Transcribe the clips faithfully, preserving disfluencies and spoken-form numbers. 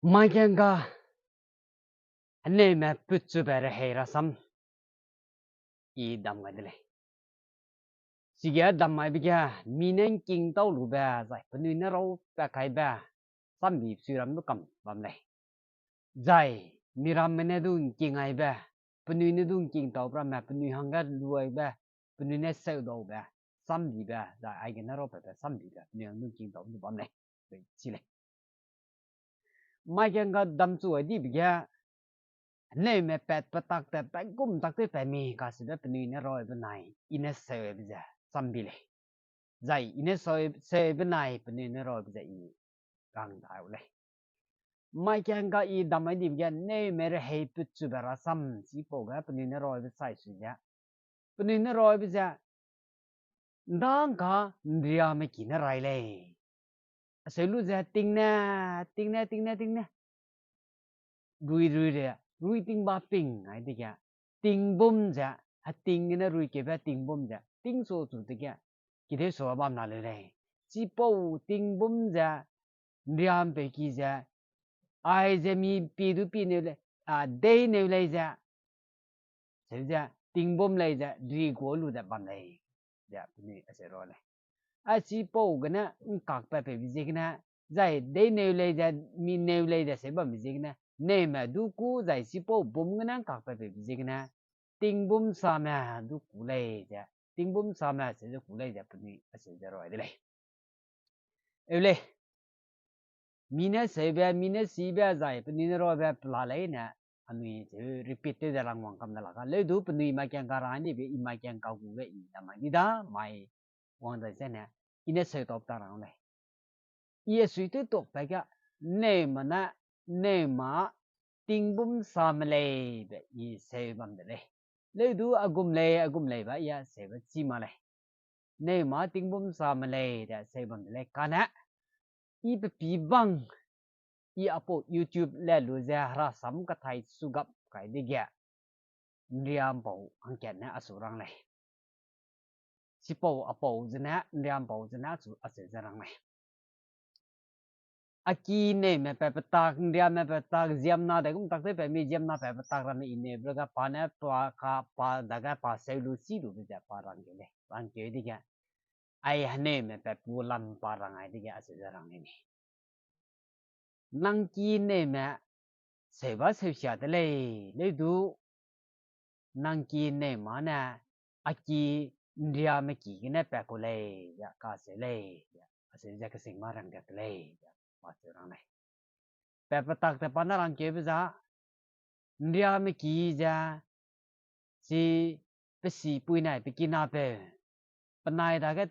Mai kangga, heneume putchube rehei rasam, i dam gai de lei. Chige dam gaibe ge, mi ne ’ngking tau lube, zai penui ne rau pat kaibe, sambi sui ram du kam bam lei. Zai, miramme ne du ’ngking gaibe, penui ne du ’ngking tau ramme, penui hangge luaibe, penui ne seudaube, sambibe, zai aigene rau patbe sambibe, penui hang du ’ngking tau du bam lei. Chi lei. Mai kangga damchu gai dibe ge, heneume pat petak te, pat gum tak tew pat mi kacheube penui ne rau benai, i ne seuebe ze, sambi lei. Zai i ne seu, seubenai penui ne raube ze i rang dau lei. Mai kangga i dam gai dibe ge, heneume rehei putchube rasam chipau ge penui ne raube chai sui ze, penui ne raube ze, ’ndangka ’nriame ki ne rai lei. Aseu lu ze, ting ne, ting ne, ting ne, ting ne. Rui rui re, rui ting ba ping ai dege, tingbum ze, heting gene rui keube tingbum ze, ting su chu dege, kide su bam na leu lei. Chipau tingbum ze, ’nriampeu ki ze, aize mi pi du pi neu lei, a, dei neu lei ze, seu ze, tingbum lei ze, ri gu lu ze bam lei, ze penui aseu ra lei. A chipau gene ’ngkakpat peibe ziegene, zai dei neu lei ze, mi neu lei ze seu bambe ziegene, heneume du kû zai chipau bum gene ’ngkakpat peibe ziegene, tingbum same du kû lei ze, tingbum same seu ze kû lei ze penui aseu ze rau de lei. Eu lei. Mi ne seube, mi ne sibe zai penui ne raube pela leine, anui seu repeat tew ze rang wang kam de laka. Leu du penui mai kangga rang dibe, i mai kangga gube i da mai di da, mai wang dai zene, i ne seu tau ta rang lei. I asui tew tok pa ge, heneume ne, heneume tingbum same lei be i seu bam de lei. Leu du a gum lei, a gum lei ba i a seube chi mak lei. Heneume tingbum same lei de seu bam de lei. Kane, i pe pî bang, i apau YouTube le lu ze herasam kathai sugap kai dege, ’nriampau hangkat ne asu rang lei. Chipau apau zene, ’nriampau zene asu, aseu ze rang lei. A ki ’nneume pat petak, ’nriame pat petak, ziemna de gum tak tew pa mi ziemna pat petak ramme i ’nneume ge pa ne pa ka, pa dage pa seu lu chî lube ze pa rangkeu lei, rangkeu dege. Ai heneume pat pu lam pa rang ai dege aseu ze rang lei ni. Nang ki ’nneume seu ba seusia de lei, leu du nang ki ’nneume ne, a ki ’nriame ki gene pat ku lei, ze kaseu lei, ze aseu ze kesing ma rangkat de lei, ze pa seu rang lei. Pat petak te pa ne rangkeube za, ’nriame ki ze, chi pe sipui nai pe kinapeu, penai dage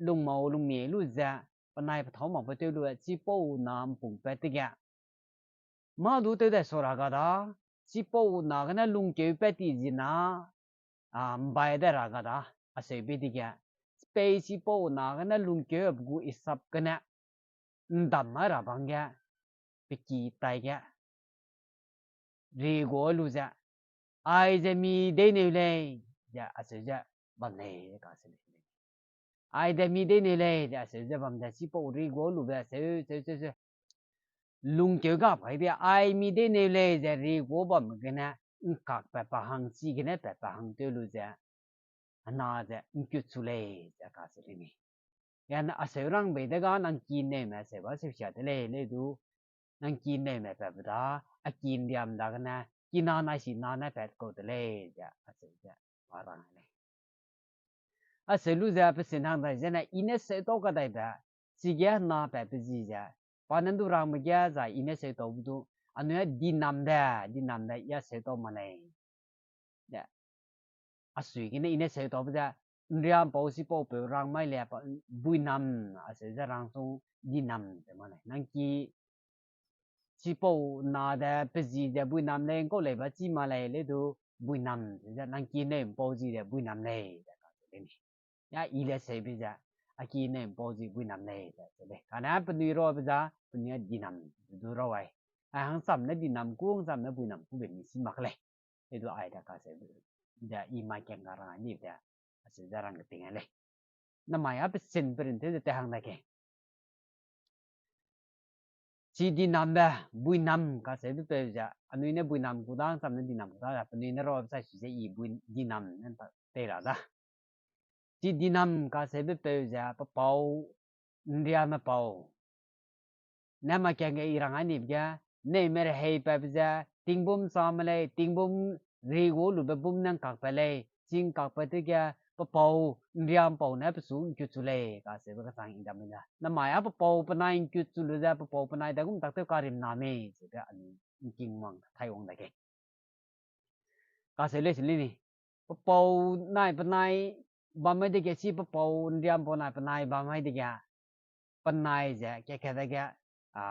lungmau lungmie lu ze, penai pethâu makbe tew lu, chipau na ’mpungpat dege, mâ du tew dai sa ra ga da, chipau na gene lungkeupat ti zi na, a, ’mbai dai ra ga da, aseu bei dege, pei chipau na gene lungkeupat gu isap gene, ’ndam mai ra bang ge, pe ki tai ge, ri gu lu ze, aize mi deineu lei, ze aseu ze bam lei, ze kaseu lei. Aize mi deineu lei, ze aseu ze bam ze, chipau ri gu lube seu, seu, seu, seu. Lungkeu ga pai de, ai mi deineu lei, ze ri gu bam gene, ’ngkakpat pa hang chi gene pat pa hang tew lu ze, hena ze ’ngkut chu lei, ze kaseu lei ni. Yan aseu rang bei dege nang ki ’nneume seu ba seusia de lei, leu du, nang ki ’nneume pat pe da, a ki ’nriam dagene, kina nai si na ne pat kau de lei, ze aseu ze pa rang lei. Aseu lu ze pe sin hang dai zene, i ne seu tau kadaibe, chige hena pat pe zi ze, pa ne ’ndu rangbe ge zai i ne seu tau bu du, anui a dinambe, dinambe i a seu tau mak lei. Ze, asui gene i ne seu taube ze, ’nriampau chipaupeu rang mai le pa, buinam, aseu ze rang sung dinam ze mak lei. Nang ki chipau na de pe zi ze buinam lei, ’ngkau lei ba chi mak lei, leu du buinam ze, nang ki ’nneumpau zi ze buinam lei, ze kaseu lei ni. Ya i le seube ze, a ki ’nneumpau zi buinam lei, ze seu lei. Kane penui rabe za, penui a dinam, du rau ai. Ai hangsam ne dinam ku, hangsam ne buinam ku be mi si mak lei. Leu du ai da kaseu, ze i mai kangga rang ni de, aseu ze rang keting ai lei. Namai a pe sin pe rin tew ze te hang da ke. Chi Dinambe, Buinam kacheube peu ze, anui ne Buinam gu da, cham ne Dinam gu da, penui ne rabe sai su ze i bui Dinam ne ta tei ra da. Chi Dinam kacheube peu ze, pe pau, ’Nriame pau ne makiangge i rang ai nibe ge, ’nneume rehei pabe ze, tingbum chame lei, tingbum ri gu lube bum ne ’ngkakpat lei, chi ’ngkakpat dege, pe pau, ’Nriampau ne pe su ’ngkut chu lei, kacheube kachang i dam mei da. Namai â pe pau penai ’ngkut chu lu ze, pe pau penai dagum tak tew karimna mei, zebe anui ’ngking wang thai wang dage. Kacheu lei se lei ni. Pe pau nai penai bam mai dege chi pe pau, ’Nriampau nai penai bam mai dege, penai ze, ka ka dege, a,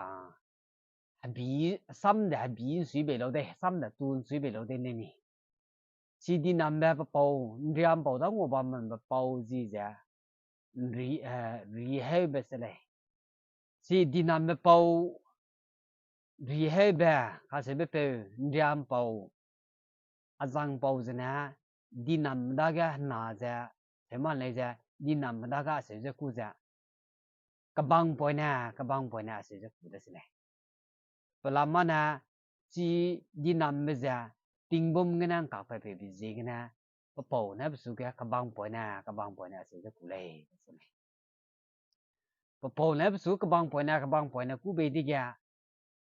hebi, sam de hebi ’nsui bei lau de, sam de tu ’nsui bei lau de ne ni. Chi Dinambe pe pau, ’Nriampau da ngua bambe pau zi ze, ’nri, eh, riheube se lei. Chi Dinambe pau, riheube, kacheube peu, ’Nriampau, azangpau zene, Dinambe dage hena ze, tewman lei ze, Dinambe dage acheu ze ku ze, kebangpoine, kebangpoine acheu ze ku de se lei. Pelamane, chi Dinambe ze, tingbum gene ’ngkakpat peibe ziegene, pe pau ne pe su ge kebangpoine, kebangpoine acheu ze ku lei, se lei. Pe pau ne pe su kebangpoine, kebangpoine ku bei dege,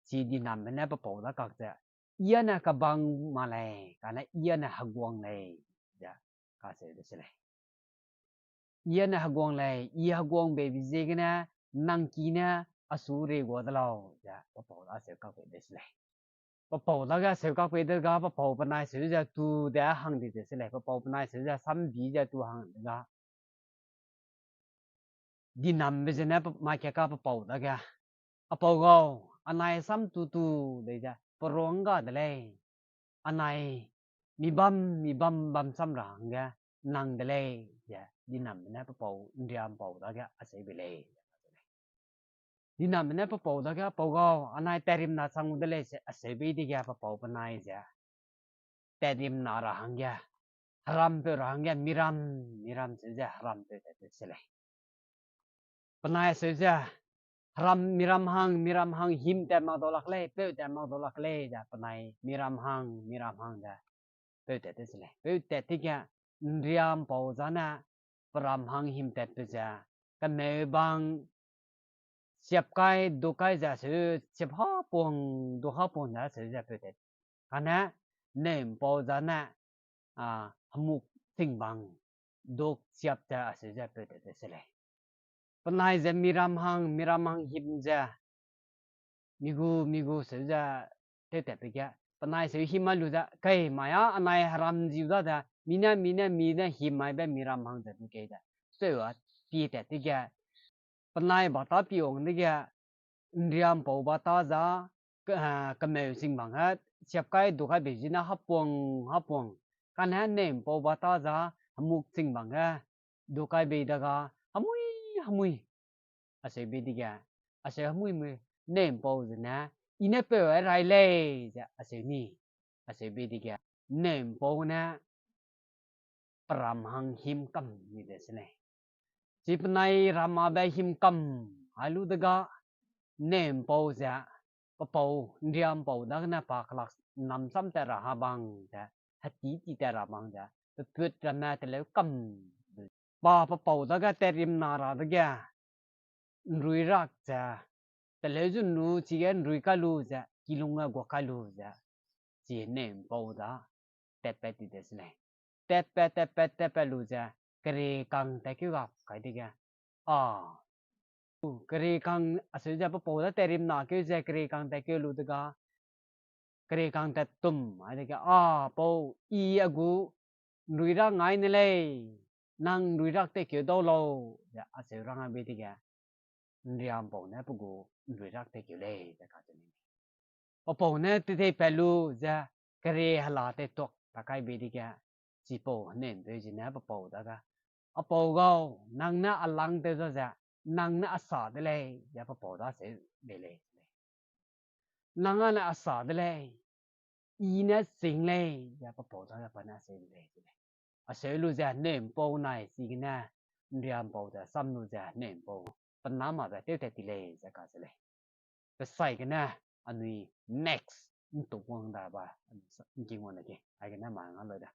chi Dinambe ne pe pau da kak ze, I â ne kebang ma lei, kane I â ne heguang lei, ze kacheu de se lei. I â ne heguang lei, I heguang beibe ziegene, nang ki ne a su regua de lau, ze pe pau da seu kak pei de se lei. Pe pau dage seu kak pei de ga, pe pau penai seu ze tu de hang di de se lei, pe pau penai seu ze sambi ze tu hang de ga. Dinambe zene pe, maika ka pe pau dage, a pau gau, anai sam tu tu lei ze, peruang ga de lei, anai mi bam, mi bam bam sam ra hangge, nang de lei, ze Dinambe ne pe pau, ’Nriampau dage acheu bei lei. Dinambe ne pe pau dage, a pau gau, anai tatrimna chang gu de lei, ze acheu bei dege pe pau penai ze, tatrimna ra hangge, herampeu ra hangge, miram, miram seu ze herampeu tat te se lei. Penai seu ze, heram, miram hang, miram hang himtat mak dau lak lei, peutat mak dau lak lei, ze penai miram hang, miram hang ze, peutat te se lei. Peutat dege, ’Nriampau zane, peram hang himtatbe ze, kemeu bang, siap kai, duk kai ze seu, siap ha puang, duk ha puang ze seu ze peutat. Kane, ’nneu'mpau zane, a, hemuk ting bang, duk siap ze acheu ze peutat te se lei. Penai ze miram hang, miram hang him ze, mi gu, mi gu seu ze, tewtatbe ge, penai seu him mai lu ze, kei mai â anai heram ziu da ze, mi ne, mi ne, mi ne him maibe miram hang ze du kei ze, seu a, pie tat dege, penai ba tâ pie wang dege, ’Nriampau ba tâ za, ke-, eh, kemeu sing bang ge, siap kai, duk kai bei zene, hapuang, hapuang. Kane ’nneu'mpau ba tâ za, hemuk sing bang ge, duk kai bei dega, hemui, hemui. Acheu bei dege, acheu hemui mui, ’nneu'mpau zene, I ne peu ai rai lei, ze acheu ni. Acheu bei dege, ’nneu'mpau ne, peram hang him kam ni de se lei. Chi penai ram â be him kam, ai lu dega, ’nneu'mpau ze, pe pau, ’Nriampau dagene pa kelak namsam tat ra ha bang ze, hetî ti tat ra bang ze, peput ramme teleu kam, pa pe pau dage tatrimna ra dege, ’nruirak ze, teleu zu ’nru chige ’nrui kai lu ze, kilung ge gua kai lu ze, chi ’nneu'mpau da, tatpat ti de se lei. Tatpat, tatpat, tatpat lu ze, kerekang tatkeu ga kai dege, a, kerekang acheu ze pe pau da tatrimna keu ze kerekang tatkeu lu dega, kerekang tattum, ai dege, a, pau, I a gu ’nruirak ngai ne lei, nang ’nruirak tatkeu dau lau, ze acheu rang a bei dege, ’Nriampau ne pe gu ’nruirak tatkeu lei, ze kacheu ni. Pe pau ne teteipat lu ze, kere hela tattuak ta kai bei dege, chipau ’nneu'mpeu zene pe pau dage, a pau gau, nang ne a lang tew za ze, nang ne a sa de lei, ze pe pau da seu bei lei. Nang â ne a sa de lei, I ne sing lei, ze pe pau dage pa ne acheu de lei, ze lei. Acheu lu ze ’nneu'mpau nai chigene, ’Nriampau ze sam lu ze ’nneu'mpau, pe namabe tewtat ti lei, ze kacheu lei. Pe sai gene anui next ntuk wang da ba, anui sa ngking wang da ge. Aigene ma nga loi da.